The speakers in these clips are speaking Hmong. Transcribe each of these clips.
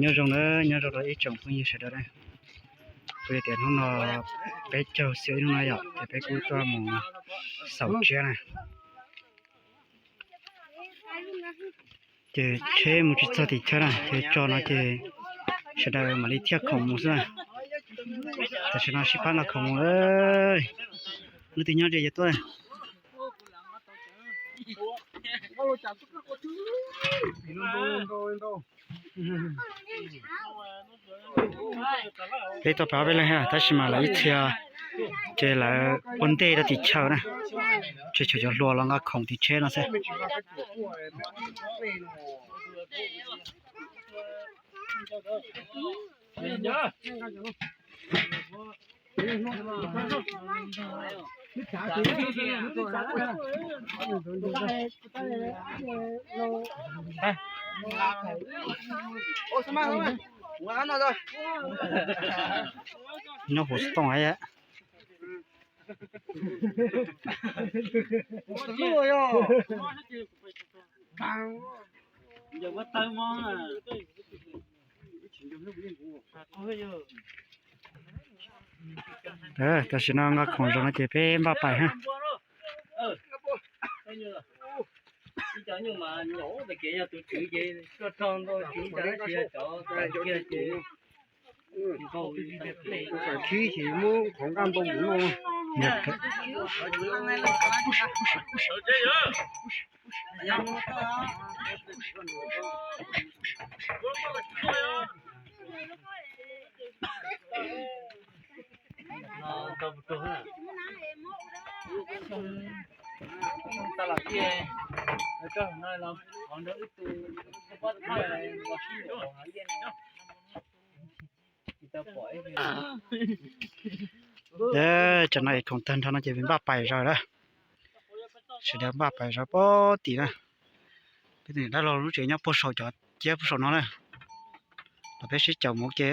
Nyob zoo na, nyob zoo rau ib tsoom phooj ywg sawv daws na. Kuv yog tias hnub no peb caug xyoo ib hnub no yom, ces peb kuj tuaj mus xaus tsiab na. Ces tsheb mus tsis txog tim chaw na, ces tso no ces sawv daws mam li thiaj khoom mus xwb na. Tam sim no sib pab nqa khoom mus. Leej twg nyob ze ces tuaj. Peb tau pab peb leeg, tab sis mas lawv ib txhia ces lawv ua ntej rau tim chaw na, tseem tshuav cov hluas los nqa khoom tim tsheb no xwb. Nyob hauv xov tooj. Tam sim no nqa khoom zoo no ces peb npaj pais ha. Khib ces muab qhov nqaj npau mus no. Tam no es khoom tag nrho no ces npaj pais zaws lawm. Sawv daws npaj pais zaws pem tim na. Peb tus niam dab laug lub tsev nyob puag saum cov ciab puag saum no na. Los peb sib caum mus ua ke.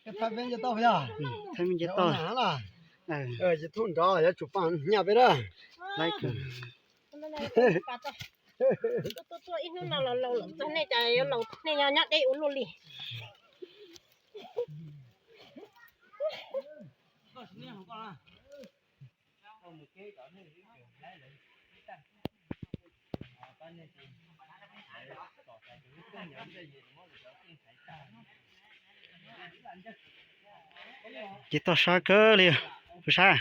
Thaij peb nce toj puas yog? Thaij peb nce toj. Ces thauj nrov yuav tsum pab nyaj peb na. Tuaj ib hnub no los laus lawm txog nej cas yuav laus, nej nyob deb ua luaj li. Ces toj sab kawg li, puas sab?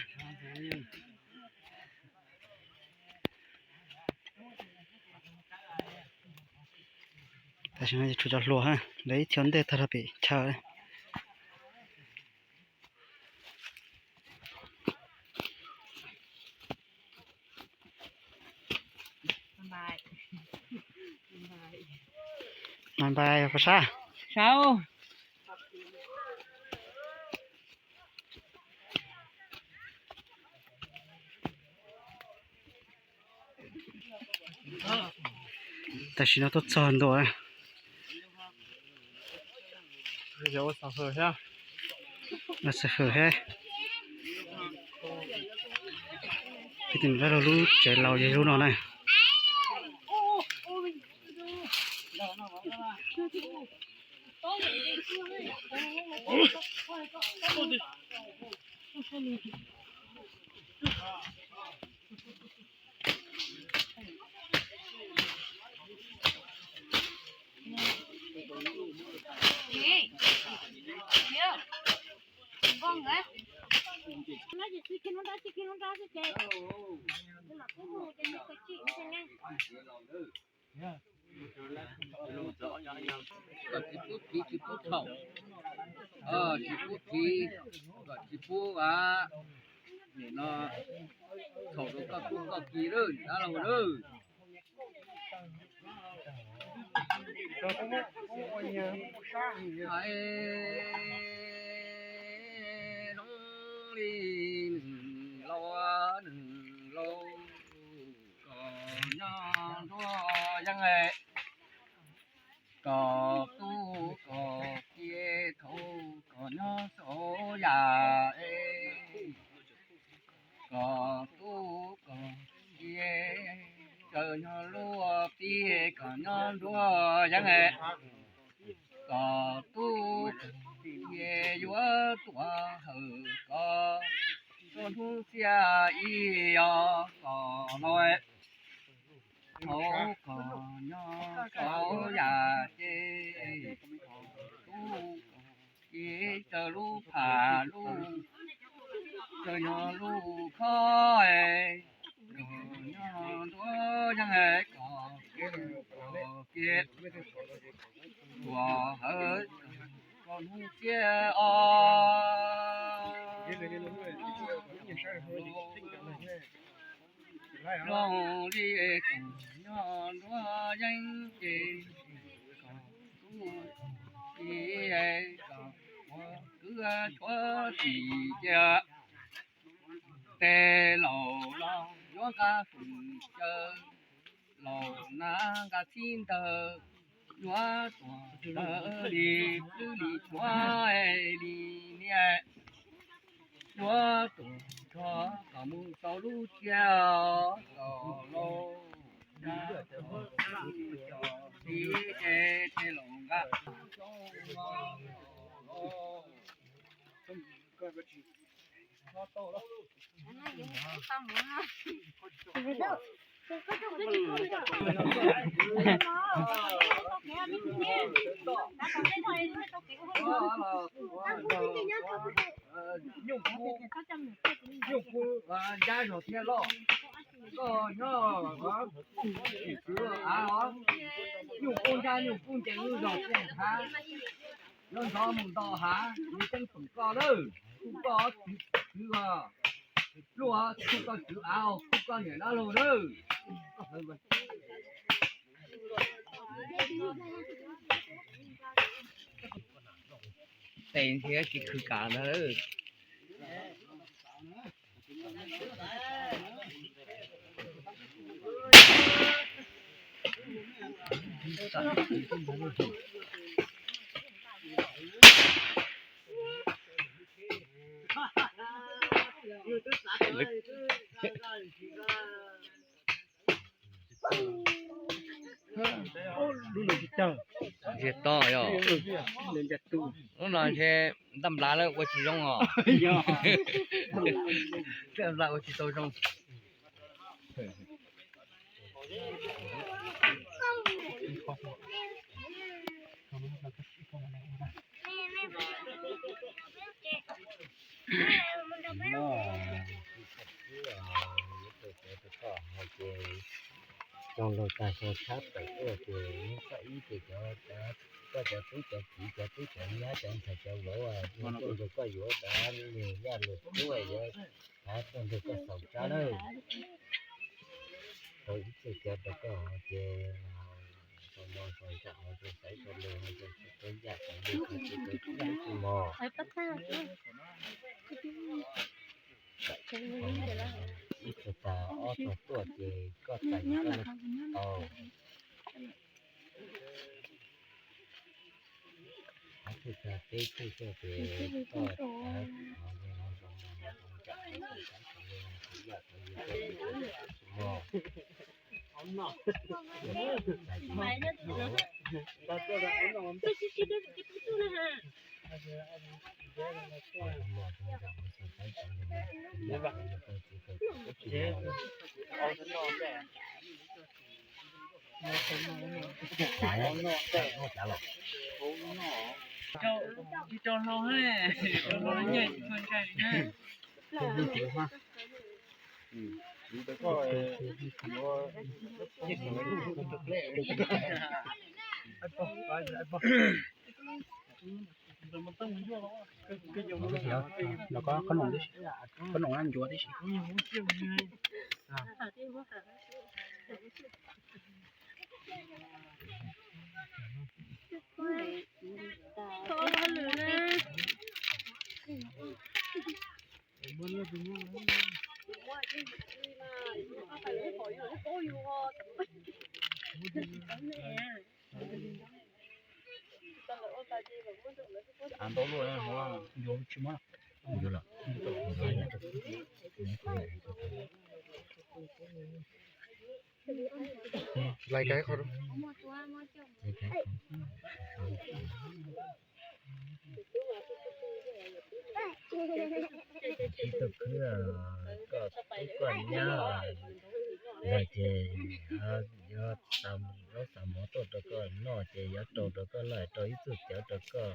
Tam sim no tshuav cov hluas, lawv ib txhia ntej tag rau pem chaw. Npais puas sab? Tam sim no tuaj txog ntua. Xav hwm thiab. Peb tus niam dab laug lub tsev laus yog lub no na. Kom tsis pub thiv tsis pub thaum, tsis pub thiv, kom tsis pub a, nim no thaum rau koj tub koj ki lawm dab laug lawm. Hais zoo li nws laus nws laus, kom nyob nruab yeeb, kom tub kom kiv, thaum kom nyob saum yam es, kom tub kom kiv, txawm nyob lub pib kom nyob nruab yeeb, kom tub kom kiv yuav tuaj hawm kom txog hnub xiab ib os kom los. Thaum kom nyob saum yam ces, tub kom kiv, txawm lub pham lub, txawm nyob lub khob es, kom nyob nruab yeeb es kom tub kom kiv tuaj hawm kom txog hnub xiab ob. Zoo li kom nyob nruab yeeb ces, kom tub kom kiv, kom ua kwv tshuab txim cia. Tes laus los yuav nqa fwm caw, laus na nqa txhib ntawv, yuav tuam ntawv li plwb li tshuav li niam, yuav tuam nrog kom mus tau lub txiaj kom lauj. Txiv ces tes laus nqa Nyuj pub ncab zog thiab loj, koj nyob tim kwv av os, nyuj pub ncab nyuj pub ncees lub zog thiaj hav. Yuav ntxov mus nto hav, nws ceeb pem koj lawm, kuj koj kwv os, luaj kuj koj kwv av, kuj koj niam dab laug lawm. Tes nrhiav tsis khwv kam ntag. Ntshe tob yog, lub no ntshe ntaj nplaj lawv ua tsis zoo os. Ntaj nplaj ua tsis tau zoo. Cov laus tas xyoo tshab tawm tuaj ces hnub thib ib ces cov, koj cov tub cov kiv cov tub cov nyab cov ntxhais cov vauv tuaj nrog koj yuav cov niag yaj luag tub yuav tuaj nrog koj xaus tsab lawm. Tau ib txhia cov rau koj ces tau no tau ntsa tau xaiv tau lus tau yaj tau lus tau tub tau kiv tau mos. Ib txhia tas ob txog tuaj ces koj txais koj tau. Ob txhia tas peb txhia tuaj ces koj txais Tsis rau hlau, rau hlau nyiaj tsis tshua ntshai na. Los koj noom tib si, koj noom ncuav tib si. Av ntau luaj, yuav tsis muab. Yuav lawm. Lais kais qhov. Ib tug khwb, koj tub koj nyab los ces yuav xa zaub xa mov tuaj rau koj noj ces yuav rau rau koj noj, rau ib txoj cawv rau koj.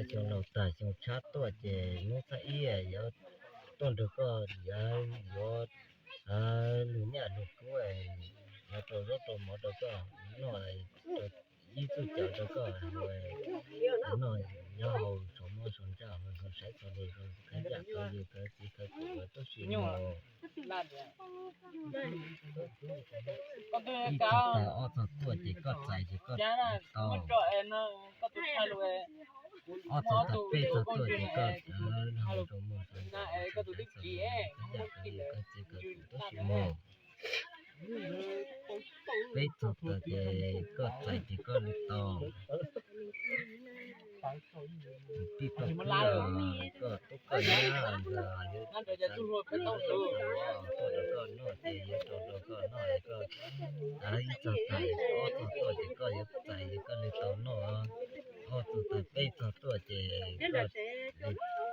Xyoo laus tag xyoo tshab tuaj ces hnub thib ib yuav tuaj nrog koj, yuav yuav lug nyaj lug kub, yuav rau zaub rau mov rau koj noj, ib txoj cawv rau koj noj, nyob hauv saum muaj saum ntsaj, hauv saum saib txog lus, khawv yaj khawv yws, khawv txiv khawv tus, tub si nyog. Ib txog tag ob txog tuaj ces koj txais ces koj tau. Ob txog tag peb txog tuaj ces koj hauv saum muaj saum ntsaj, hauv saum saib txog lus, khawv yaj khawv yws, khawv txiv khawv tus, tub si nyog. Peb txog tag ces koj txais ces koj li tau. Tij tau khwb, koj tub koj nyab los yuav xa zaub xa mov tuaj rau koj noj ces yuav rau rau koj noj, koj ib txog tag ob txog tuaj ces koj yuav txais ces koj li tau noj. Ob txog tag peb txog tuaj ces koj li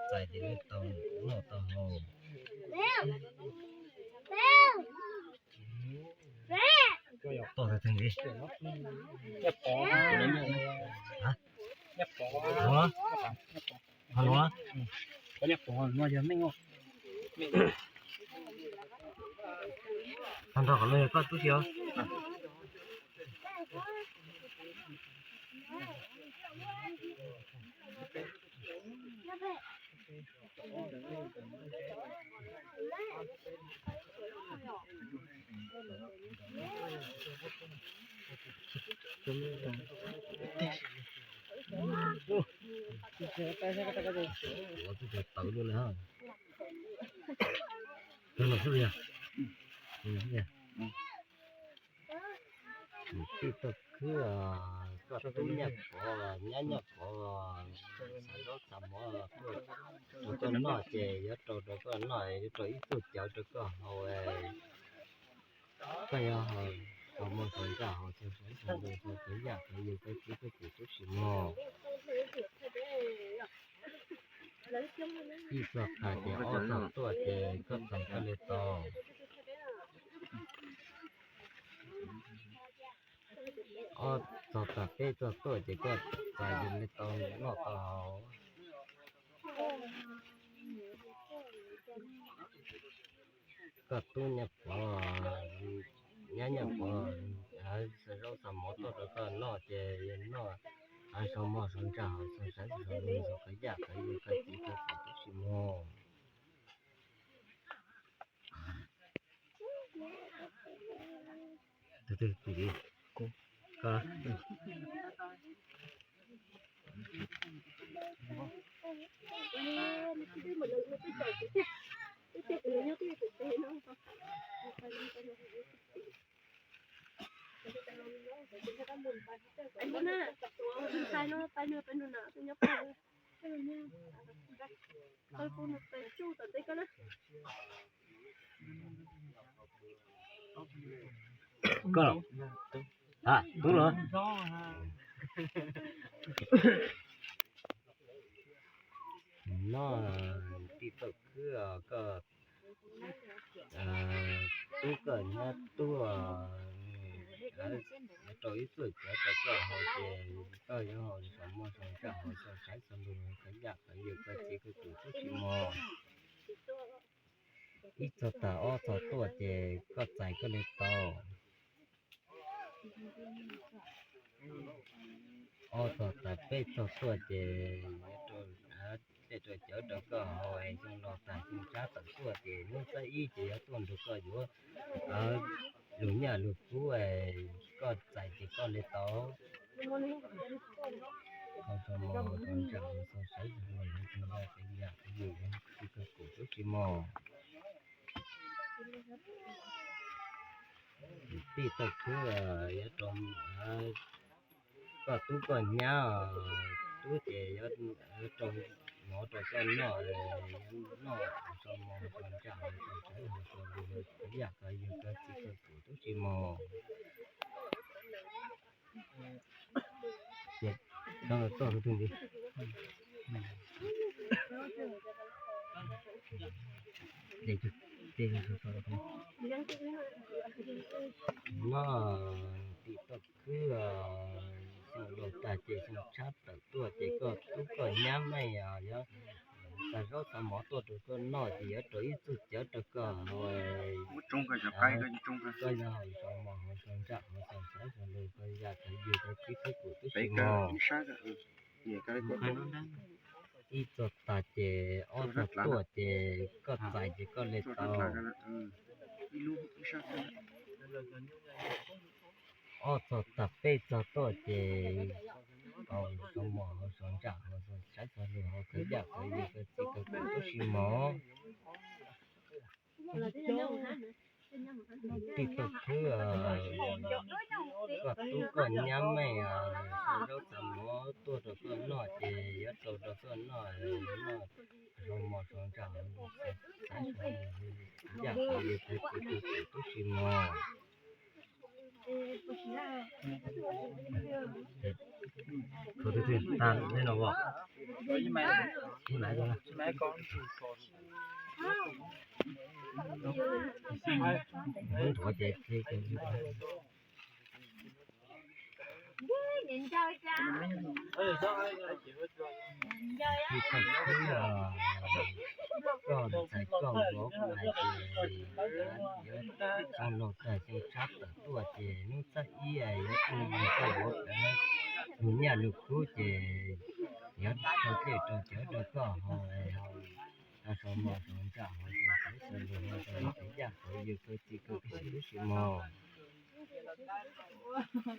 txais ces li tau noj tau haus. Toj tag tag li. Hov, hov luav. Tag nrho qhov no yog koj tub si os. Ua tib tug tawv luaj li. Tij tau khwb, koj tub nyaj pov nyab nyaj pov, xa zaub xa mov tuaj rau koj noj ces yuav rau rau koj noj, yuav rau ib txoj cawv rau koj haus. Koj yuav haus saum muaj saum ntsaj, haus xyoo saib xyoo lus, xyoo khawv yaj khawv yws, koj txiv koj tus, tub si nyog. Ib txog tag ces ob txog tuaj ces koj txais koj li tau. Ob txog tag peb txog tuaj ces koj txais ces li tau noj tau haus. Koj tub nyaj pov nyab nyaj pov, xa zaub xa mov tuaj rau koj noj ces yuav noj, haus saum muaj saum ntsaj, haus xyoo saib xyoo lus, xyoo khawv yaj khawv yws, koj txiv koj tus, tub si nyog. Koj, a, tub los? No, tij tau khwb, koj tub koj nyab tub, lawv rau ib txoj cawv rau koj haus ces koj yuav haus saum muaj saum ntsaj, haus xyoo saib xyoo lus, khawv yaj khawv yws, koj txiv koj tus, tub si nyog. Ib txog tag ob txog tuaj ces koj txais koj li tau. Ob txog tag peb txog tuaj ces yuav rau, tej rau cawv rau koj haus, xyoo no tag xyoo tsab tawm tuaj ces hnub thib ib ces yuav tuaj nrog koj yuav lug nyaj lug kub, koj txais ces koj li tau. Haus saum muaj saum ntsaj, haus xyoo saib xyoo lus, khawv yaj khawv yws, koj tus, tub si nyog. Tij tau khwb, yuav rau koj tub koj nyab os, tub ces yuav rau mov rau koj noj, noj tso mov tso ntsaj tso tsawv tso lus, yam koj yug koj txiv koj pum tub tsis mos. Ces txoj tus twg ntxiv? Noj tim toj khwb, xyoo laus tag ces xyoo tshab tawm tuaj ces koj tub koj nyab meej yog xa zaub xa mov tuaj rau koj noj ces yuav rau ib txoj cawv rau koj, koj yog haus tso mov haus tso ntsaj haus tso xaiv tso lus, koj yam koj yug koj txiv koj pum tub tsis mos. Ib txoj tas ces ob txoj tuaj ces koj txais ces koj li tau. Ob txoj tas peb txoj tuaj ces haus tso mov haus tso ntsaj haus tso xaiv tso lus, haus koj yam koj yug koj txiv koj pum tub tsis mos. Tim toj khwb, koj tub koj nyab meej xa zaub xa mov tuaj rau koj noj ces yuav rau rau koj noj, noj tso mov tso ntsaj xaiv tso lus, yam koj yug koj txiv koj pum tub tsis mos. Tus twg twg tag nej no os? Nthuav ces koj ntxhais koj vauv hais tias yuav xyoo laus tag xyoo tshab tawm tuaj ces hnub txhiab ib yuav tuaj nug koj vauv pem nug nyaj nug kub ces yuav rau dlej rau cawv rau koj haus, haus tso mov tso ntsaj haus tso xaiv tso lus, haus tso lus, yam koj yug koj txiv koj pum tub tsis mos.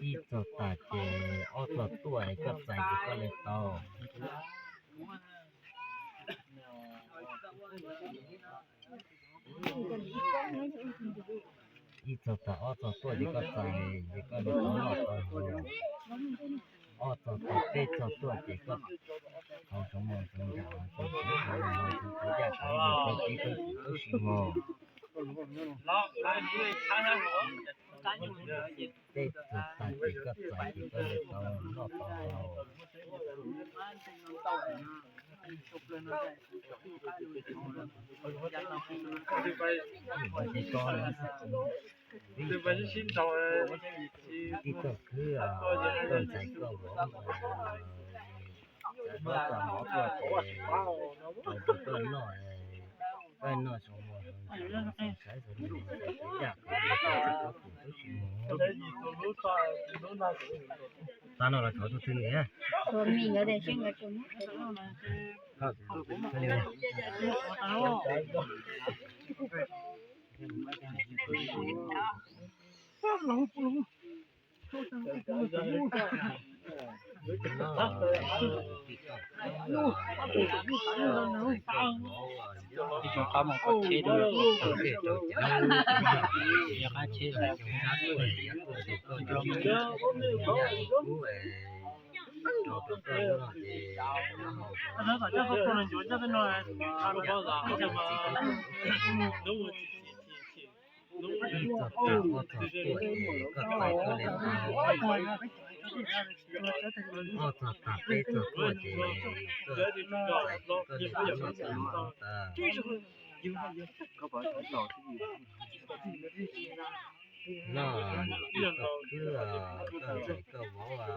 Ib txoj tas ces ob txoj tuaj koj txais ces koj li tau. Ib txoj tas ob txoj tuaj ces koj txais ces koj li tau noj tau haus. Ob txoj tas peb txoj tuaj ces koj haus tso mov tso ntsaj haus tso xaiv tso lus, haus tso yam koj yug koj txiv koj pum tub tsis mos. Peb txoj tas ces koj txais ces koj li tau noj tau haus. Tim toj khwb, koj ntxhais koj vauv xa zaub xa mov tuaj ces rau rau koj noj, koj noj tso mov tso ntsaj tso xaiv tso lus, yam koj yug koj txiv koj pum tub tsis mos. Tag no los thov tus twg ne? Ib tsoom qab mus koj cheb rau, yog qab cheb los, ib nplooj. Ib txoj tas ob txoj tuaj ces koj txais koj li tau. Ob txoj tas peb txoj tuaj ces koj txais koj li tau noj tau haus tas. Noj tim toj khwb, koj ntxhais koj vauv yog rau zaub rau mov rau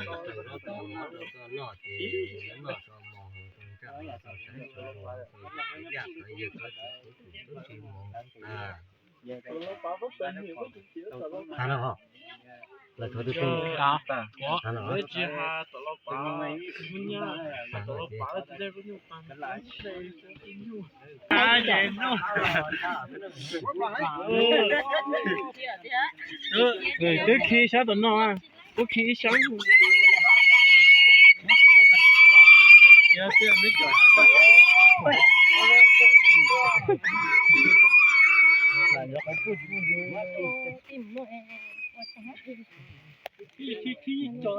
koj noj ces yuav noj tso mov haus tso ntsaj haus tso xaiv tso lus, yam koj yug koj txiv koj pum tub tsis mos tas. Tag no, lawv thov tus twg? Tag no. Twb khi sab tom no, twb khi ib sab. Cov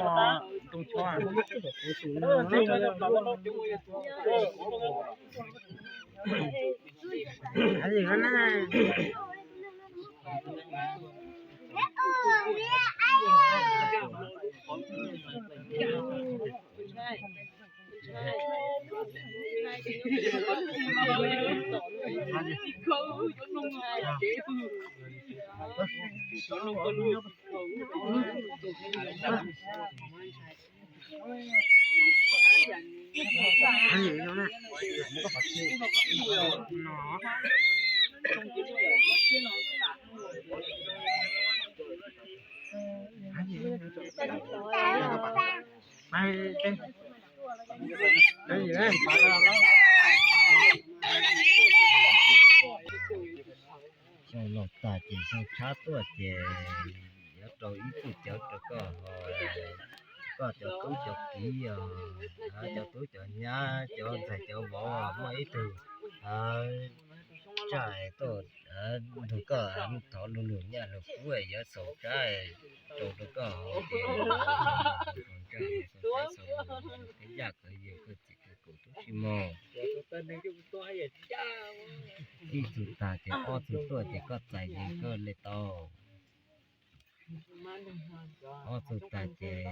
muaj ntoo tshob. Xyoo laus tag ces xyoo tshab tuaj ces yuav rau ib txoj cawv rau koj haus, koj cov tub cov kiv os, cov tub cov nyab, cov ntxhais cov vauv, muaj ib tug tsaj tuaj nrog koj thov luag lug nyaj lug kub, yuav xaus tsab rau rau koj haus ces yaj kov yawg koj txiv koj kwv tub tsis muaj. Ib txug tag ces ob txug tuaj ces koj txais ces koj le tau. Ob txug tag ces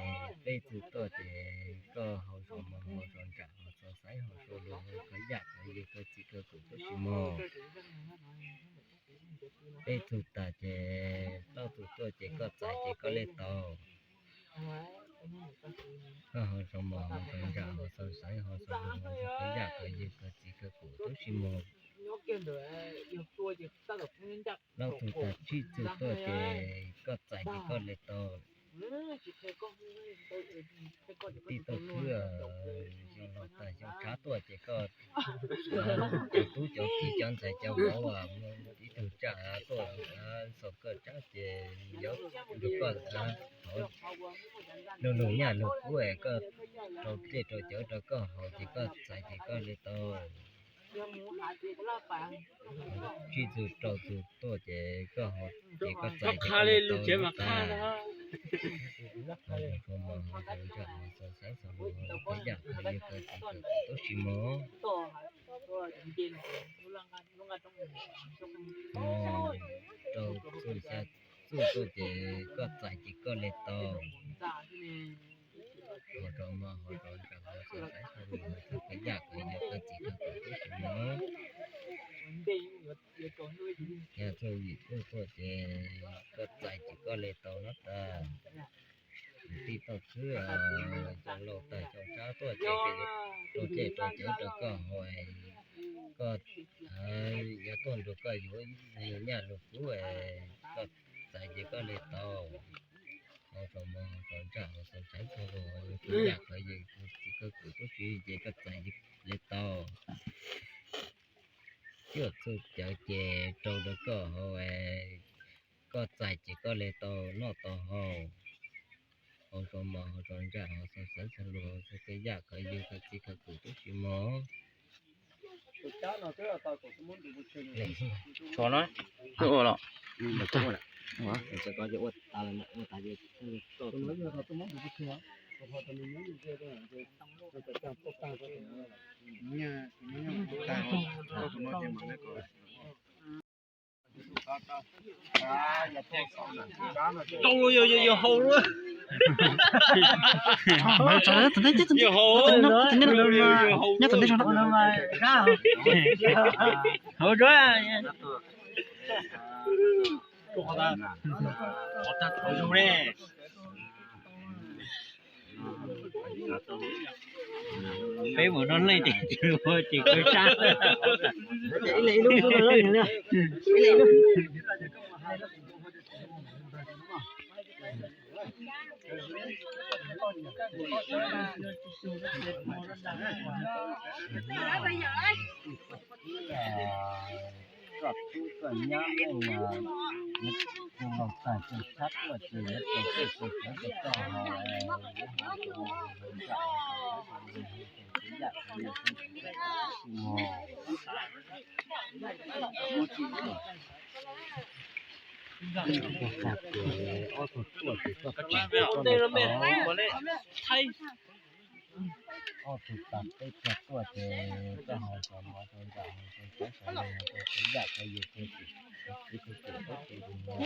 peb txug tuaj ces koj haus zog mos haus zog ntsam haus xaus xaiv haus xaus lug, koj yaj kov yawg koj txiv koj kwv tub tsis muaj. Peb txug tag ces plaub txug tuaj ces koj txais ces koj le tau. Koj haus zog mos haus zog ntsam haus xaus xaiv haus xaus lug, koj yaj kov yawg koj txiv koj kwv tub tsis muaj. Plaub txug tag tsib txug tuaj ces koj txais ces koj le tau. Tij tauj khwb, xyoo laus tag xyoo tshab tuaj ces koj cov tub cov kiv cov ntxhais cov vauv ib tug tsaj tuaj xaus koj tsab ces yuav nrug koj thov luag lug nyaj lug kub es koj rau dlej rau cawv rau koj haus ces koj txais ces koj le tau. Tsib txug rau txug tuaj ces koj haus ces koj txais ces koj le tau. Koj yaj kov yawg koj txiv koj kwv tub tsis muaj. Rau txug xya txug tuaj ces koj txais ces koj le tau. Haus zog mos haus zog ntsam haus xaus xaiv haus lug, koj yaj kov yawg koj txiv koj kwv tub tsis muaj. Xya txug yim txug tuaj ces koj txais ces koj le tau no tas. Tij tauj khwb, xyoo laus tag xyoo tshab tuaj ces rau dlej rau cawv rau koj haus, koj yuav tuaj nrug koj yuav luag nyaj luag kub, koj txais ces koj le tau. Haus zog mos haus zog ntsam haus xaus xaiv haus lug, koj yaj kov yawg koj txiv koj kwv tub tsis muaj ces koj txais le tau. Cuaj txug cawv ces rau rau koj haus, koj txais ces koj le tau noj tau haus. Haus zog mos haus zog ntsam haus xaus xaiv haus lug, koj yaj kov yawg koj txiv koj kwv tub tsis muaj. Tshuav no, twb ua los. Rau yog, yog haus lawm. Yog haus, nyob tom ntej. Peb mus noj leej ces tsis ua ces kawg sab. Koj tub koj nyab leej, nws tus laus tag xyoo tshab tuaj ces nws rau txhua txhua txhua txhua txhua hauv, yam Ob tug tuaj ces koj txais koj le tau. Ob tug tag peb tug tuaj ces koj haus saum mov saum ntsaj haus saum txhab saum leeg haus saum yaj saum yus saum txiv saum txiv saum tub saum ntxhais.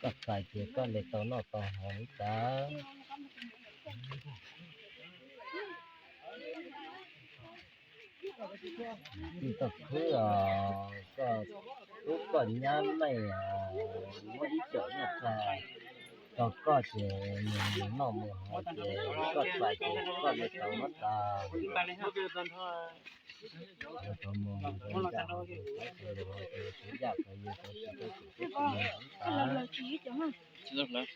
Koj txais ces koj le tau noj tau haus li cas. Tij Txoj Khwb os, koj tub koj nyab leej os, muab ib co nyiaj tsa rau koj ces mus noj mus haus ces koj txais ces koj le tau noj tas. Tau mus tau yaj tau yus tau txiv tau tub tau ntxhais.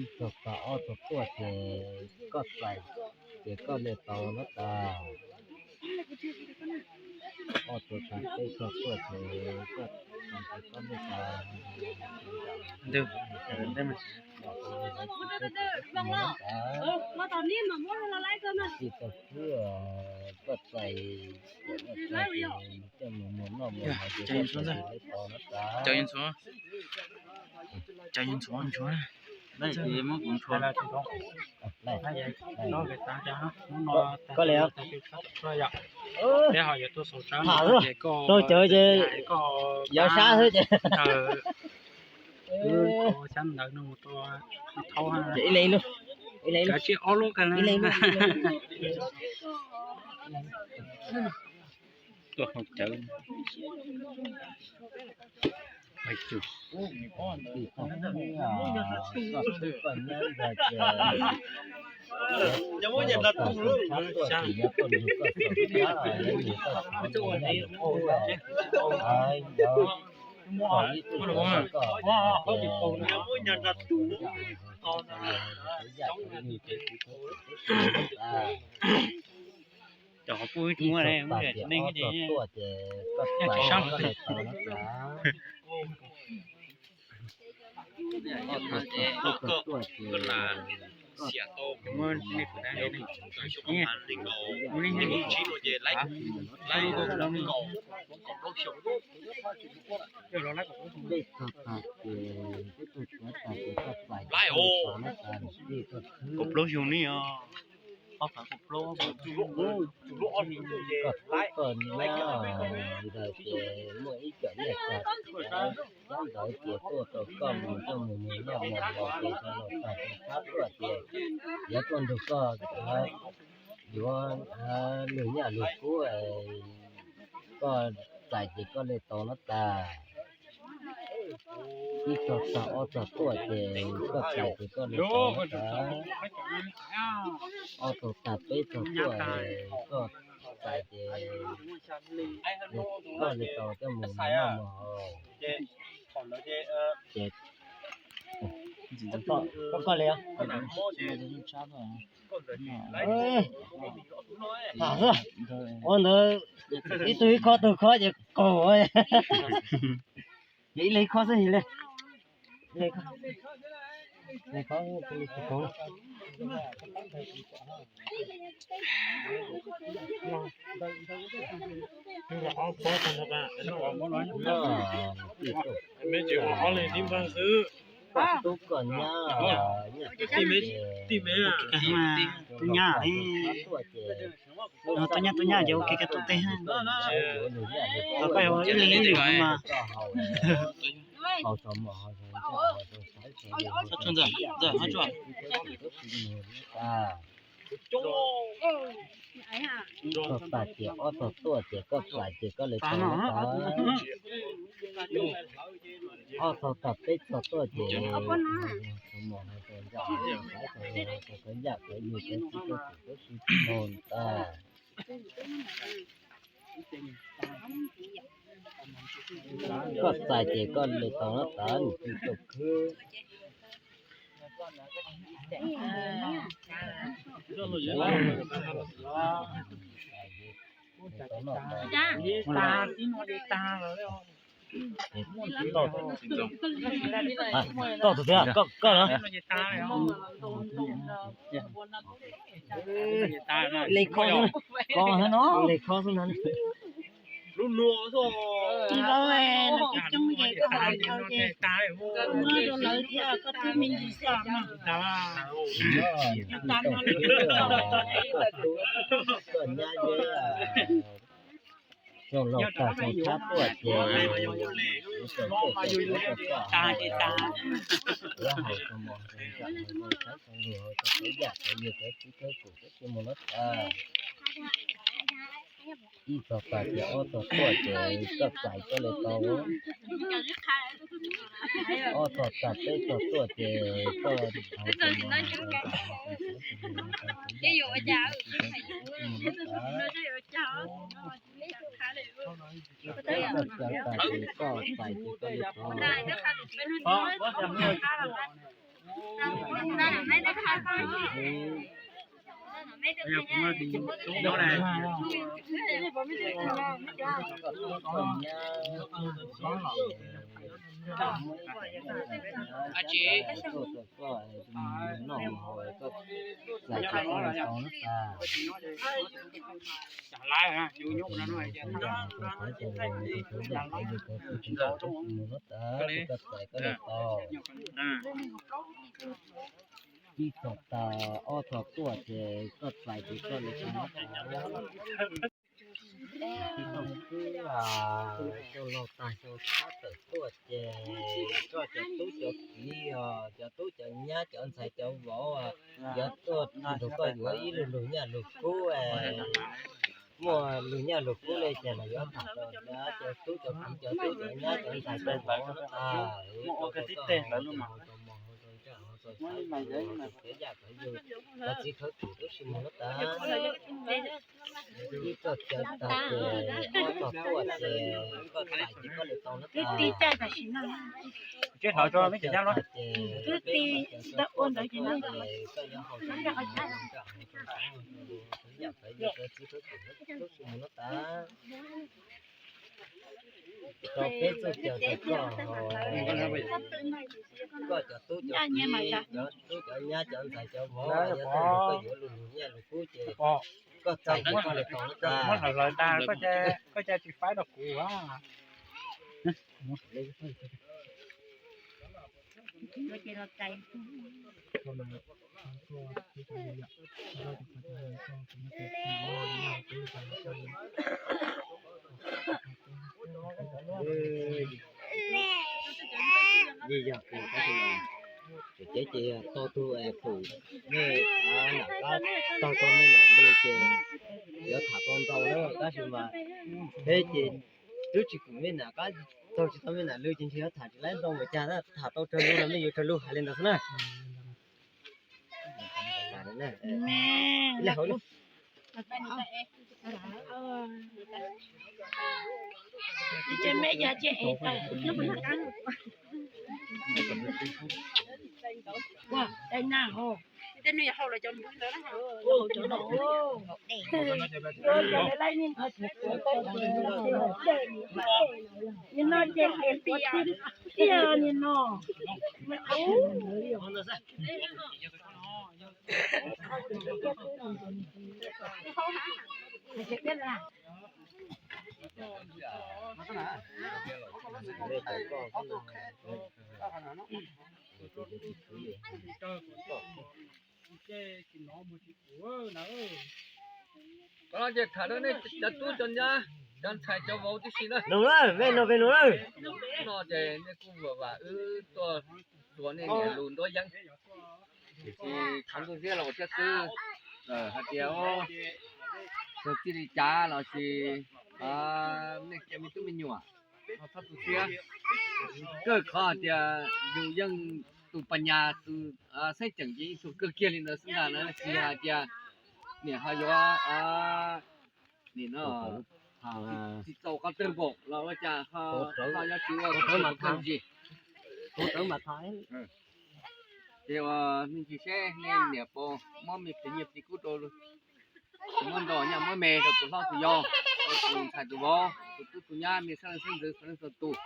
Ib tug tag ob tug tuaj ces koj txais ces koj le tau noj tas. Ob tug tag peb tug tuaj ces koj txais ces koj le tau. Tij Txoj Khwb os, koj txais ces koj mus mus noj mus haus ces koj txais ces le tau noj tas. Koj le, tham xwb, rau cawv ces yog sab xwb ces. Ib leeg ib lub, ib leeg ib lub, ib leeg ib lub. Tuaj haus cawv. Tij Txoj Khwb, koj tub koj nyab ntag ces, koj txais koj le tau noj tas. Cov qhov pub ib tug muaj ne, muaj neeg ces tuaj ces koj txais koj le tau noj tas. Ob tug tag peb tug tuaj ces koj txais ces koj le tau noj tas. Peb tug tag ces, peb tug tuaj tag ces koj txais ces koj le tau noj tas. Tij Txoj Khwb, kaum plaub xyoo ne os. Ob phav kaum plaub. Koj tub koj nyab ntawd ces muaj ib co nyiaj tsa coob ntawd ces tuaj rau koj mus, koj mus mus noj mus haus ces tau los tag, tau thab tuaj ces yuav tuaj nrug koj yuav lug nyaj lug kub, koj txais ces koj le tau noj tas. Ib tug tag ob tug tuaj ces koj txais ces koj le tau noj tas. Ob tug tag peb tug tuaj koj txais ces koj le tau coj mus noj mus haus. Ces koj le, tham xwb, ua ntawd ib tug ib khob tug khob ces kaug. Ib leeg ib khob xwb le. Koj tub koj nyab, nyaj tub nyab, tub nyab ces ua ke koj tuaj teb, koj yuav ib leeg ib lwm mas. Koj tag ces ob tug tuaj ces koj txais ces koj le tau noj tas. Ob tug tag peb tug tuaj ces mus haus tau ntsaj haus txhab haus yaj haus yus haus txiv haus tub haus ntxhais tas. Koj txais ces koj le tau noj tas, niam tij Txoj Khwb. Koj tus thiab, koj, koj na. Le khob xwb na, le khob xwb na. Lub nuav xwb. Tsis tau, lawv coob coob ces koj hais tau ces muab rau lawv thiab koj twb me ntsis xwb no. Cov tas no lawv coob tau. Koj nyab yog xyoo laus tag xyoo tshab tuaj ces kuv tseem tuaj tseem tuaj tuaj kuv hais tau mos ntawd ntawm no rau sawv daws tau yam tau yus cov txiv cov kwv cov tij mus lawm tas. Ib tog tas ces ob tog tuaj ces koj txais koj li tau. Ob tog tas peb tog tuaj ces koj hais tau mos ntawd ntawm no rau sawv daws tau yus cov txiv cov kwv cov tij mus lawm tas. Koj txais tas ces koj li tau. Ib tog tas ob tog tuaj ces koj txais ces koj li tau. Tsis tau xwb, xyoo laus tag xyoo tshab tawm tuaj ces koj cov tub cov kiv os, cov tub cov nyab cov ntxhais cov vauv yuav tuaj nrog koj yuav ib lub lug nyaj lug kub. Muaj lug nyaj lug kub li ces los yuav tham rau cov tub cov kiv cov tub cov nyab cov ntxhais cov vauv no tas. Ib tog cov tas ces ob tog tuaj ces koj txais ces koj li tau na tas. Twb tij ntawd ua ntawd ces koj yuav haus rau yam txawv yus cov txiv cov kwv lub sij hawm no tas. Rau peb txuj caw rau koj, koj cov tub cov kiv, cov tub cov nyab cov ntxhais cov vauv yuav tuaj nrog koj yuav lug lug nyaj lug kub ces koj txais ces koj li tau na tas. Muab hlawv hlawv tas koj ca tsis faib rau kuv. Yeej yog kawg tab sis mas tseem ceeb ces tau tug pum nej nam qab taug tau nej nam lw ces yuav tham tau ntau lawm tab sis mas peb ces twb tsis pum nej nam qab taug tsis tau nej nam lw ces ntshe yuav tham tsis laib ntau npaum cas na, tham tau raws lus los nej yuav raws lus hais li ntawd xwb na. Ces tham rau nej cov tub cov nyab, cov ntxhais cov vauv tib si na. Nug lawm, nej nug peb nug lawm. No ces nej kuj vam wb tuaj txuas nej niam lus nruab yeeb. Tsis tshua ntuj ziab los thiab xwb, hais tias txog txij li cas los sis nej cov me tub me nyuam, txhob tu siab. Kawg qhov hais tias yus yeej tus pas nyas tus xeeb ceem ces yeej txuas kawg kiag li ntawd xwb ntag na, tsis yog hais tias niam ho yuav nim no tsis txaus qhov twg npaum los ua cas ho yuav tsis ua tau mas tham ntsis. Ces ua me ntsis seb nej niam puas muab me pliag nyiaj pliag kub rau, muab nto nyaj muab me rau tus hlob tus yau, rau tus ntxhais tus vauv, tus tub tus nyab, me xeeb leej xeeb ntxwv txhua leej txhua tus,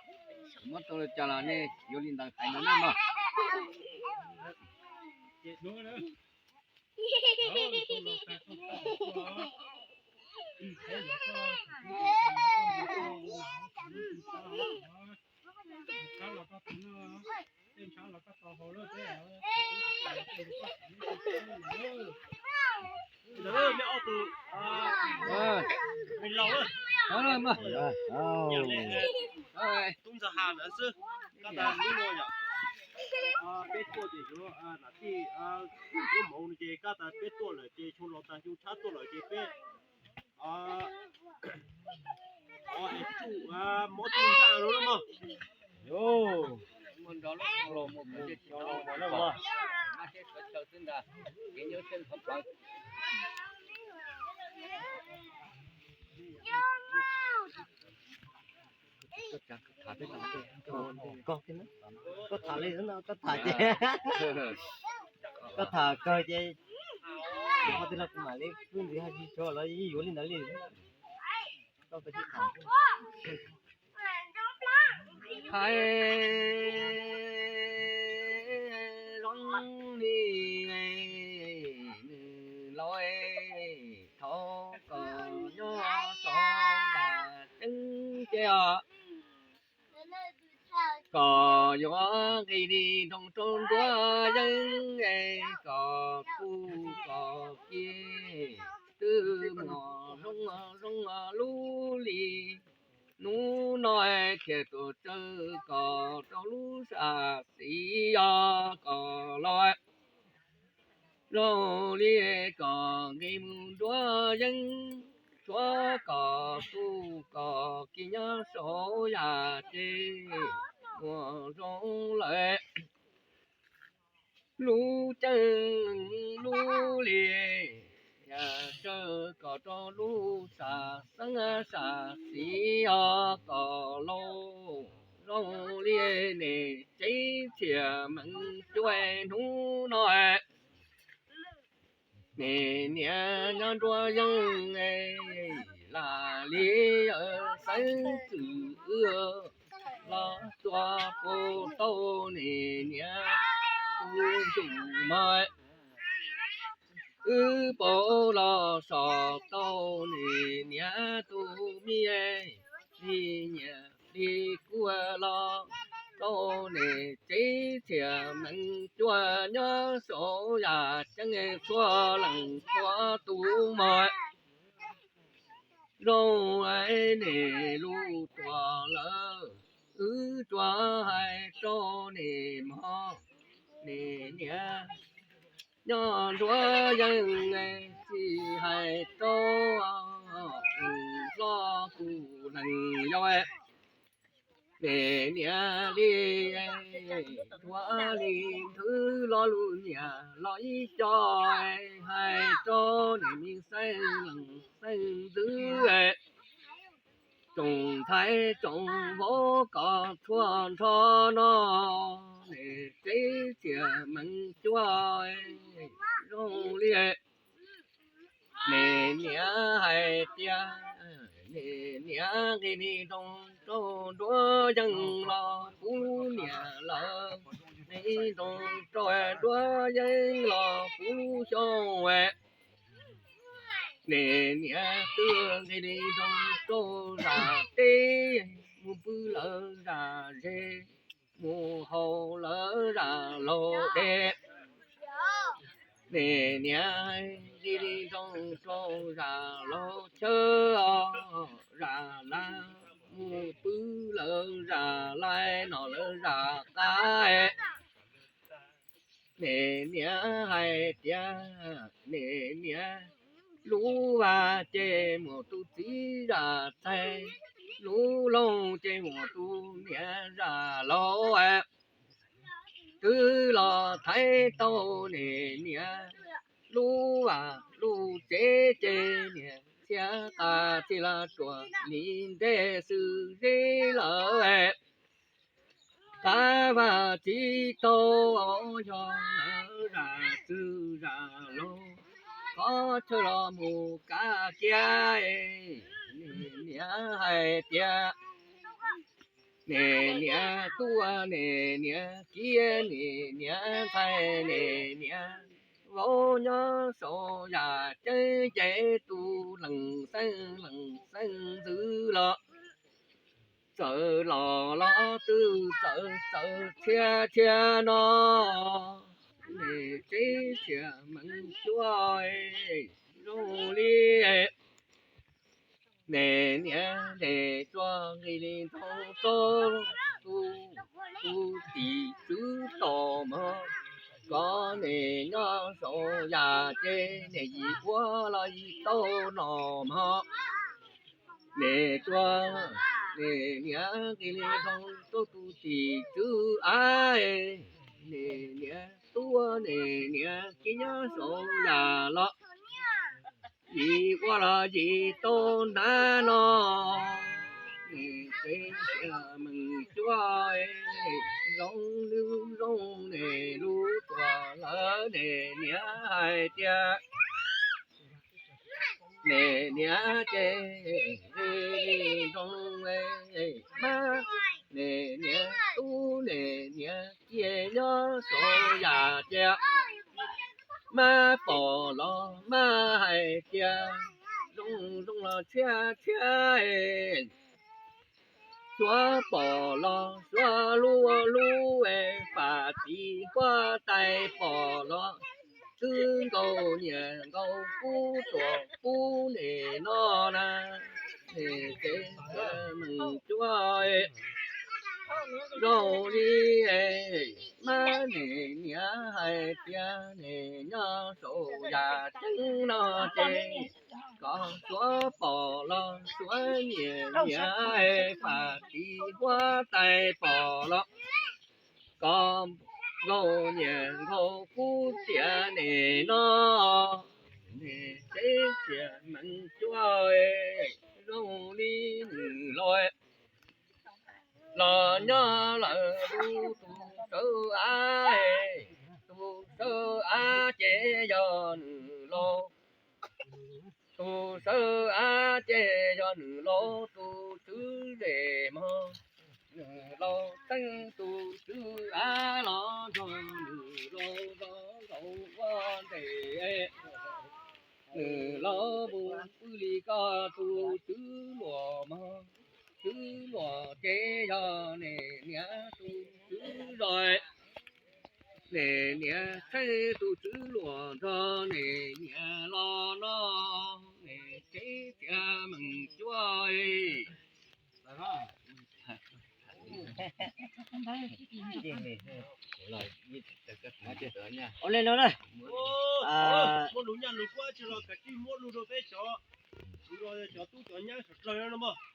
muab tau li cas los nej yuav li ntawd hais no nej mog. Ntawd me ob tug, me laus, tub ntxhais Has ntawd xwb. Kab tas hnub no yom, peb tuaj ces yuav nam tij muab hmoov no ces kab tas peb tuaj lawm ces xyoo laus tas xyoo tshab tuaj lawm ces peb tsuj mob tsuj ntsaj no na mog. Koj tham li no, koj tham ces, koj tham kawg ces, qhov twg los kuv mam li, kuv ntxiv hais tsis tso los yeej yuav li ntawd li. Koj kawg tsis tham. Hais zoo li nws laus, thov kom nyob tau ceeb ces os, kom yuav nqis li nroo rau nruab yeeb, kom kuj kom kiv twb mus zoo zoo lub li. Hnub no thiaj tuaj tsawv kom rau lub sam xis os kom los zoo li kom nqis mus nruab yeeb, tshuav kom kuj kom kiv nyob saum yam ces mus zoo lawm. Lub ceeb lub li, tsawv kom rau lub sam xeeb sam xis os kom lauj, zoo li niam tsev txhiaj meej cuab hnub no. Niam niam nyob nruab yeeb, lam li xeeb txwm wb los tuaj pom tau niam niam tus ntuj mog. Wb pom los saib tau niam niam tus me li nyiam li kuv los rau niam tsev txhiaj meej cuab nyob saum yam ceeb txhua leej txhua tus mog. Zoo niam lub tuaj lawm, wb tsuas hais rau niam mog, niam niam nyob nruab yeeb, tsis hais rau hlob kuv neeg yau. Niam niam li, ua li nthwv lo lus nyiam los ib co, hais rau niam me xeeb leej xeeb ntxwv, tsoom ntxhais tsoom vauv kom tshuaj nrho no, niam tsev txhiaj meej cuab zoo li. Niam niam hais tias, niam niam nqis li nroo rau nruab yeeb los puv niam lawm, nqis nroo rau nruab yeeb los puv xyoo. Niam niam twb nqis li nroo rau zam teb, mus pw lawv zam ze, mus haus lawv zam laug dej. Niam niam nqis li nroo rau zam laug chawb, zam laj, mus pw lawv zam laj, noj lawv zam qab. Niam niam hais tias, niam niam lub vaj ces muaj tus txiv zam txaij, lub loog ces muaj tus niam zam laug. Twb los thaiv tau niam niam lub vaj lub tsev ces niam txhiaj qas txij los tsuas li ntej xwb ze lawm. Qab vaj tsis tau, yog lawv zam txwv zam laug, qhov chaw los mus kav kiag. Niam niam hais tias, niam niam tub, niam niam kiv, niam niam ntxhais, niam niam Paub nyob saum yam ceeb ces tus leej xeeb leej xeeb ntxwv los txawm los los twb txawm txawm txhia txhia no. Niam tsev txias meej cuab zoo li niam niam niam tsuas nqis li ntoo rau tus tus tim tswv tos mog. Koj niam nyob saum yam ces niam yim ua los yim tau no mog. Niam tsuas niam niam nqis li ntoo rau tus tim tswv av. Niam niam tub niam niam kib nyob saum yam los yim ua los yim tau hnav no. Niam tsev txias meej cuab zoo li zoo niam lub tuam lawv niam niam hais tias niam niam ces zoo mab, niam niam tub niam niam cia nyob saum yam tias mab pom los mab hais tias zoo zoo los txhiab txhiab. Suav pom los suav hlub hlub es, fam tiv huab tais pom los twb nkaus nyiam nkaus kub tuam kub nim no na. Niam tsev txias meej cuab zoo li mab, niam niam hais tias niam nyob saum yam ceeb no ces koj suav pom los suav nyiam nyiam, fam tiv huab tais pom los koj nkaus nyiam nkaus kub tiam nim no. Niam tsev txias meej cuab zoo li nws los los nyob lawm lub tus sawv av, tus sawv av ces yog nws laus, tus sawv av ces yog nws laus tus tswv zej mog. Nws laus teeb tus tswv av los nrog nws laus los nkaus ua ntej. Nws laus mus pw li koj tus tswv luam mog, tswv luam ces yog niam niam tus tswv zos. Niam niam txhawb tus tswv luam nrog niam niam los no, niam tsev txias meej cuab. Ua li no na,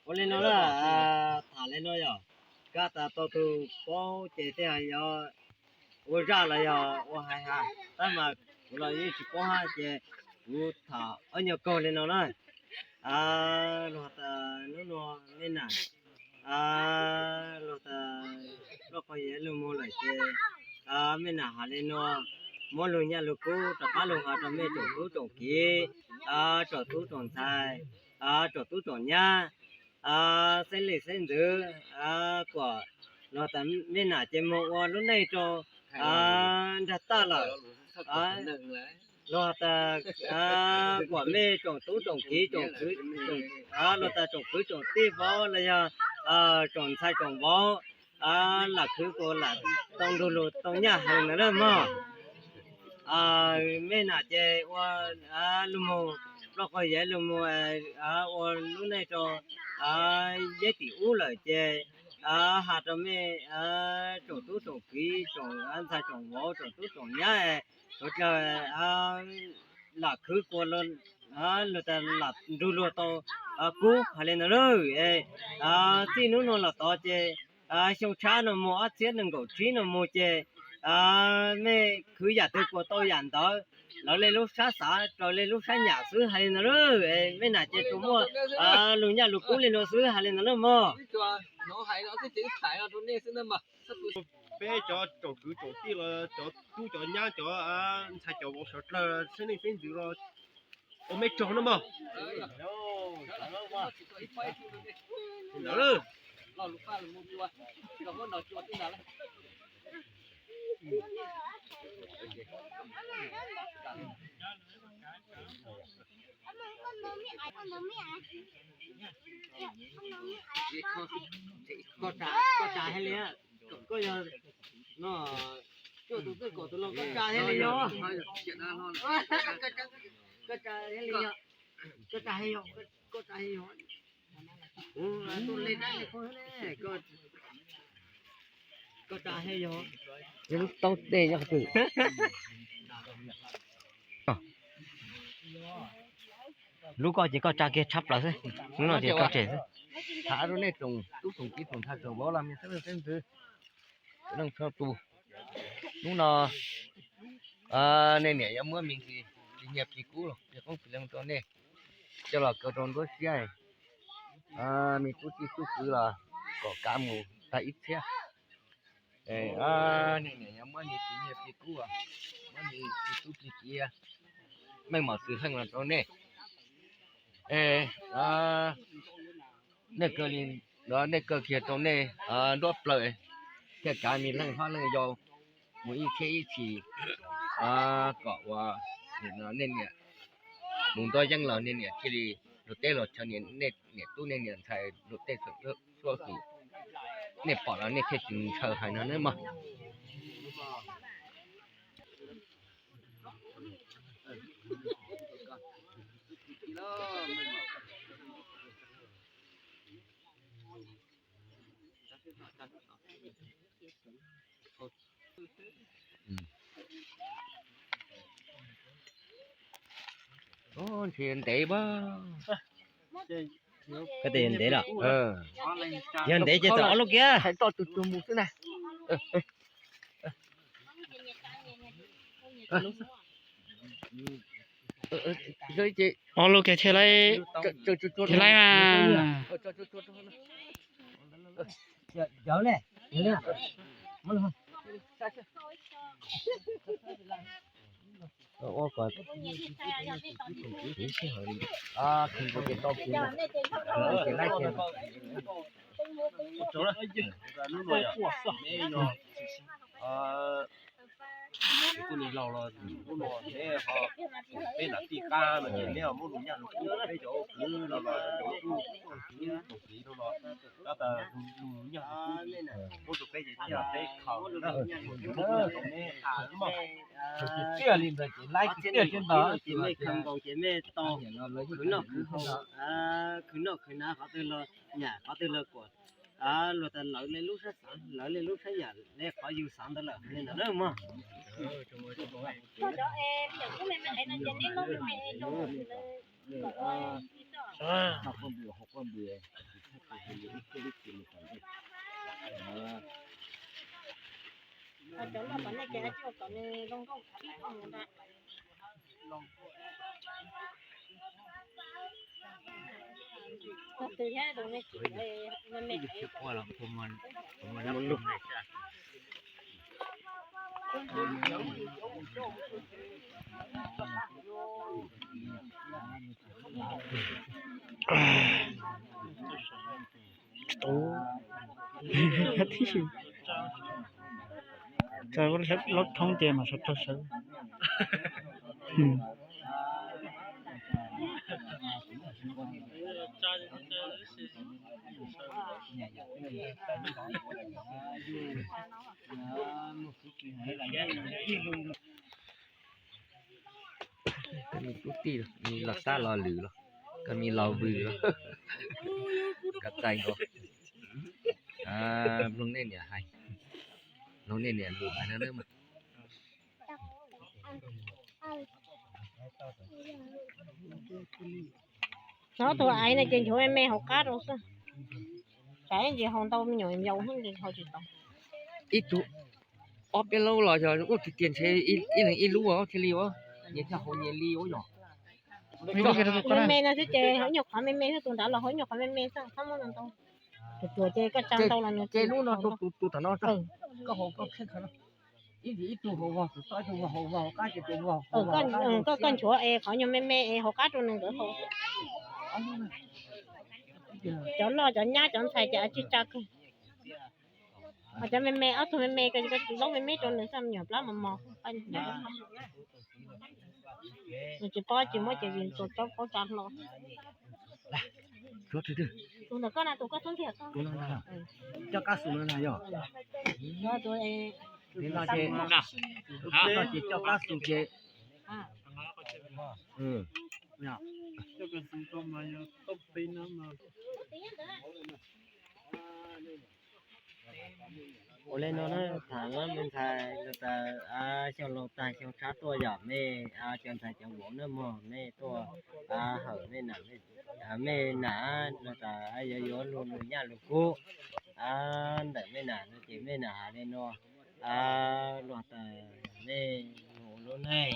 ua li no na, tham li no yog kab tas tau tus paub ces tej zaum yog ua zaj los yog ua hais hais, tab mas kuv los yeej tsis paub hab ces kuv tham ob nyuag kaug li no na. Luag tas hnub no me nam, luag tas loj qhov yawg lug moog lawm ces me nam has li no, muab lug nyaj lug kub rov qab lug has rau mej tsoom tub tsoom kiv, tsoom tub tsoom ntxhais, tsoom tub tsoom nyab, xeeb leej xeeb ntxwv, kuas luag tas me nam ces moog ua lub neej rau nraag taj lawm. Luag tas kuas mej tsoom tub tsoom kiv, luag tas tsoom kwv tsoom tij vauv los yog tsoom ntxhais tsoom vauv, lam khwv kuas lam tau nrug lug tau nyaj heev ntawd na mog. Mej nam ces ua lug moog, loj qhov yawg lug moog ua lub neej rau yeb tim ub lawm ces has rau mej tsoom tub tsoom kiv, tsoom ntxhais tsoom vauv, tsoom tub tsoom nyab, suav dlawg lam khwv kuas luag tas lam nrug luag tau kub has li ntawd lawm. Txij hnub no los tod ces xyoo tshab no moog ob txhiab nees nkaum tsib no moog ces mej khwv yam twg kuas tau yam ntawd, lawv le lub sab xav raws le lub sab nyam xwb has li ntawd lawm. Mej nam ces tsuas muaj lug nyaj lug kub li no xwb has li ntawd lawm mog. Peb cov tsoom kwv tsoom tij los cov tub cov nyab cov ntxhais cov vauv suav dlawg xeeb leej xeeb ntxwv los ua mej tsaug na mog. Ntawd Koj tsa hais li, koj yog no, cuaj tus twj kaum tus los koj tsa hais li yog, koj tsa hais li yog, koj tsa hais yog, koj tsa hais yog. Ua tus li na, koj tsa hais yog. Lub taub dej nyob qhov twg? Lub koj ces koj tsa kiag tshab plaws xwb, lub no ces koj tseg xwb. Tham rau nej tsoom tub tsoom kiv tsoom ntxhais tsoom vauv los me xeeb leej xeeb ntxwv, leej txhua tus. Hnub no nej niam yuav muab me ntsis plig nyiaj plig kub los plig qoob plig loo rau nej coj los kaw rau nruab siab. Me tub tij tub kwv los kom kav mus tag ib txhiab. Nej niam yuav muab me plig nyiaj plig kub, muab me plig tub plig kiv, meej mom xwm heej los rau nej. Nej kaw li, nej kaw kiag rau nej nruab plaws thiaj kav me leej hlob leej yau mus ib txhiab ib txhis, kom ua nej niam mus nruab yeeb los nej niam thiaj li luag teb luag chaw, nej niam tub nej niam ntxhais luag tej suab xwm nej pom los nej thiaj tsis ntshaw hais no nawb mog. Ntev, koj tias ntev los? Yog ntev ces txawm ob lub kiag. Hais toj tus tug mus xwb na. Ob lub kiag thiaj laib, thiaj laib mas. Kuv niag laus los hnub no neb ho peb nam tij qab no ces neb ho muab lus nyaj lus kub rau peb cov kwv no los cov tub tug kiv tug kiv no los tab tas lus nyaj lus kub muab rau peb ces thiaj peb khaws na. Tsis tiag li ntawd ces laib tiag tiag ntawd ces nej khaws nkaus ces nej tau khwv noj khwv haus, khwv noj khwv hnav qhov twg los nyam qhov twg los kuam. Luag tas lawv li lub sab xav, lawv li lub sab yam li qhov yus xav ntawd lawm li ntawd na mog. Txawm lub thoob ces mas sawv rau sawv. Koj me tub tij, me los sab los lwm los, koj me laus vwm los, koj txais nkaus. Mloog nej niam hais, mloog nej niam lus hais no nawb mas. Nov tus aiv no ces nchuav me me hauv qab rau xwb. Tsam ces haus ntau me nyuam yaus ces haus tsis tau. Ib tug ob peb lub los yog ua tiag tiag ntshe ib leeg ib lub thiaj li ua, nyias thiaj haus nyias li ua yog. Me me no xwb ces haus nyuag qhov me me xwb, tus nrad los haus nyuag qhov me me xwb, txhob muab ntau ntau. Tus tuag ces koj tsa ntau los nws ces lub no rau tus tus tom no, koj haus koj kheej khaws no. Ib ib tug haus vog tus toj, ib tug vog haus vog qab ces tus vog. Koj koj nchuav es qhov nyuag me me es haus qab rau nws nkawd haus. Cov loj cov nyab cov ntxhais ces tsis tsa kawg. Cov me me, ob tug me me ko, lub me me rau nws xwb, me nyuam plab mos mos. Nws tsis paub ces muab ces vim txaus tsaub paub tsa hlo. Tus ntawm koj na, tus koj tub ntiag koj. Coj kab xus no na yog. Tus no ces, tus no ces coj kab xus ces. Ua li no na, tham lub me ntxhais los tas, xyoo laus tag xyoo tshab tuaj yom, mej cov ntxhais cov vauv na mog, mej tuaj hawm mej nam, mej nam los tas yuav yuav luag lug nyaj lug kub ntawm mej nam no ces mej nam has li no, los tas mej mus ua lub neej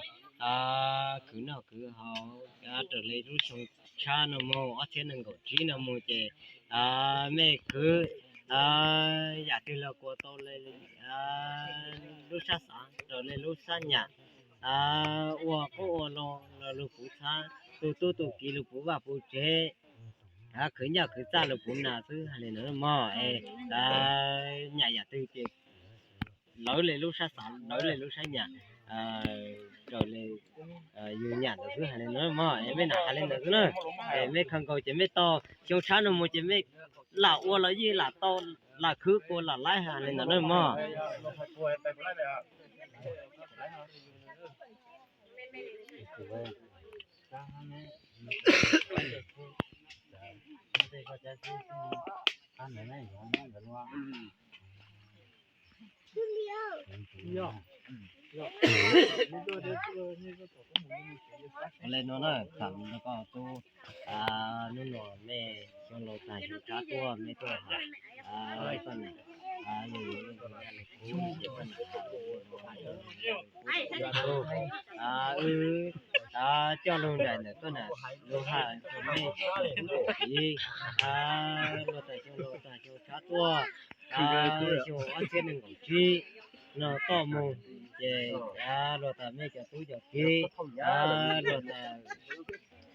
khwv noj khwv haus raws li lub xyoo tshab no mus, ob txhiab nees nkaum tsib no mus ces mej khwv yam twg los kuas tau li lub sab xav raws li lub sab nyam, ua qoob ua loo los lug puv txhab, tu tub tu kiv lug puv vaj puv tsev, khwv nyaj khwv txaj lug puv nas xwb hais li ntawd mog. Nyam yam twg ces lawv li lub sab xav, lawv li lub sab nyam raws li yus nyam ntawd xwb hais li ntawd mog. Es mej nam hais li ntawd xwb na. Es mej khaws nkaus ces mej tau, xyoo tshab no mus ces mej lam ua los yeej lam tau, lam khwv kuas lam laib hais li ntawd na mog. Ua li no na, tham rau koj tub, hnub no mej xyoo laus tag xyoo tshab tuaj mej tuaj hawm koj nam, yog yuav luag lug nyaj lug kub ces koj nam has, wb coj lug nraim ntawm koj nam lug has rau mej tub tub kiv, los tas xyoo laus tag xyoo tshab tuaj, xyoo ob txhiab nees nkaum tsib no toj mus ces los tas mej cov tub cov kiv, los tas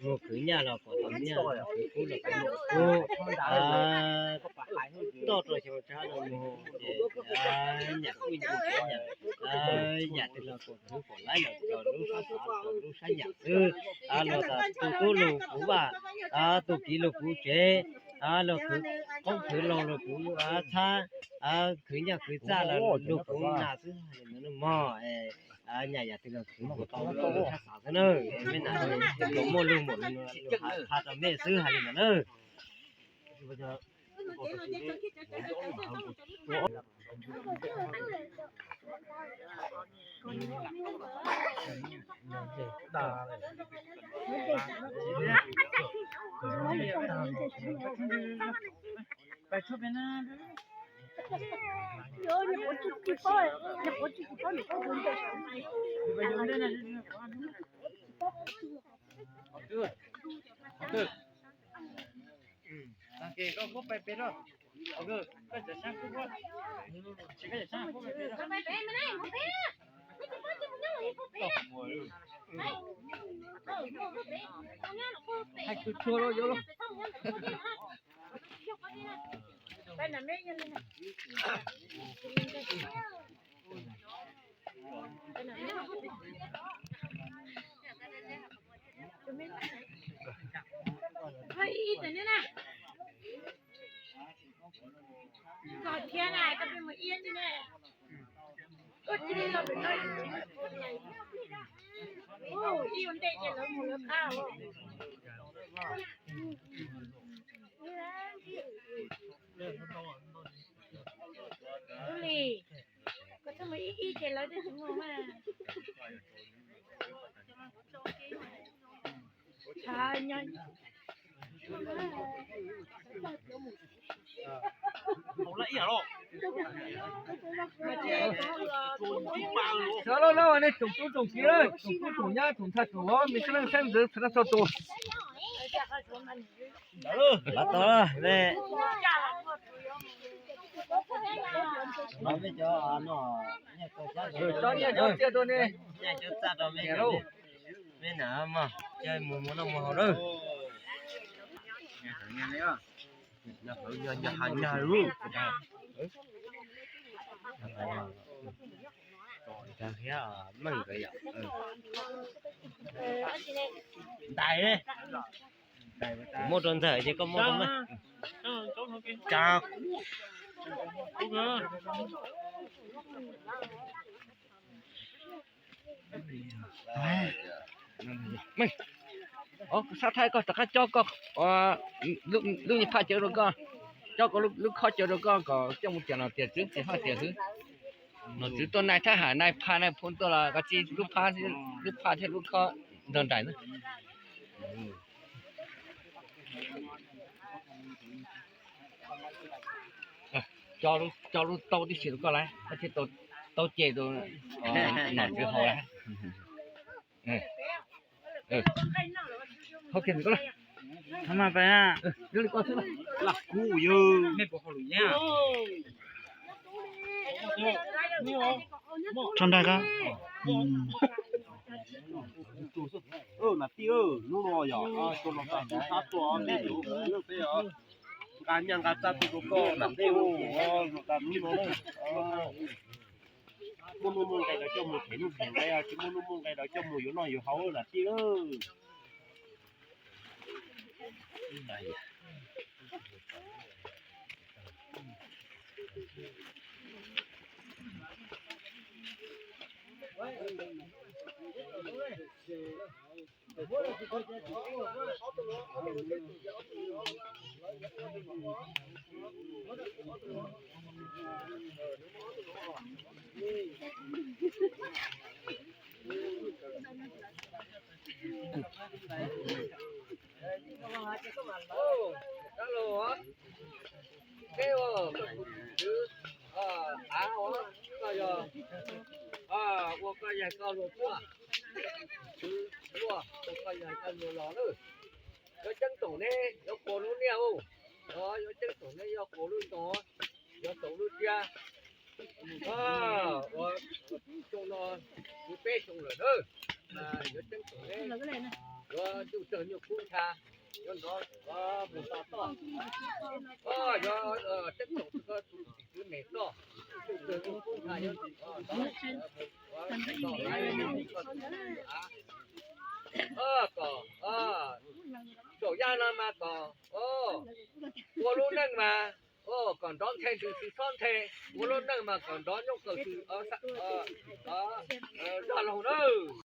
mus khwv nyaj los kom tau nyaj, khwv kub los kom tau kub, toj rau xyoo tshab no mus ces nyam kuj nyam, nyam twg los kom khwv kom laib los rau lub sab xav rau lub sab nyam xwb, los tas tu tub lug puv vaj, tu kiv lug puv tsev, los khwv qoob khwv loo lug puv txhab, khwv nyaj khwv txaj los lug puv nas xwb hais li ntawd mog. Nyam yam twg los khwv kom tau lub sab xav xwb na. Mej nam tsuas muaj lug mam lug has rau mej xwb hais li ntawd na. Hais txhua txhua los yuav los. Sawv daws no nej tsoom tub tsoom kiv, tsoom tub tsoom nyab, tsoom ntxhais tsoom vauv, mej sawv daws xeeb ntxwv txhua leej txhua tus. Los tau, mej, mej cov no, cov nyiaj cov txiaj rau nej, txaj rau mej, mej nam mog, mus mus noj mus haus lawm. Nyag nyag lub. Meej nkawd yom. Ntais, kuv muab rau Ntxawg ces koj muab rau Meej. Meej, sab thaij koj rov qab cob koj lub nyuag phaj cawv rau koj, cob koj lub khob cawv rau koj kom coj mus tias no tias Tswv tias Haj tias Hwv. Nom tswv tuaj nai thab ham nai phaj nai phu tuaj los koj tsis lub phaj, lub phaj thiab lub khob nrog nraim na. Coj lub tau tib si rau koj lawm, koj thiaj tau cem rau nom tswv haus lawm. Hau kiag koj lawm. Lam kuv yog tso nrag koj. Nam tij, hnub no yog tso los tas tus sab tua nej yuav peb os, nqa nyaj nqa txag tuaj rau koj nam tij, los tas hnub no muaj nuj muaj nqe los coj mus them nuj them nqe, tsis muaj nuj muaj nqe los coj mus yuav noj yuav haus nam tij. Koj los, koj tus kwv, av os, koj yog, ua koj yog koj luag tuaj, kwv luag ua koj yog koj luag los lawm. Yuav ceeb toom neb yuav quas lub niaj, yuav ceeb toom neb yuav quas lub ntoo, yuav toom lub tiab. Ua xyoo no kwv peb xyoo lawm na, yuav ceeb toom neb yuav ntuj tsawg nyuj kub ncha, yuav nrov mus toj toj. Yuav ceeb toom koj tus txiv kwv Mem Toj, ntuj tsawg nyuj kub ncha yuav nrov mus toj toj. Kom zaum yaj no mas kom ua lub neej mas kom nrov nthe ntws xwb txhob nthe, ua lub neej mas kom nrov nyooj kaws xwb zaj laug nawb.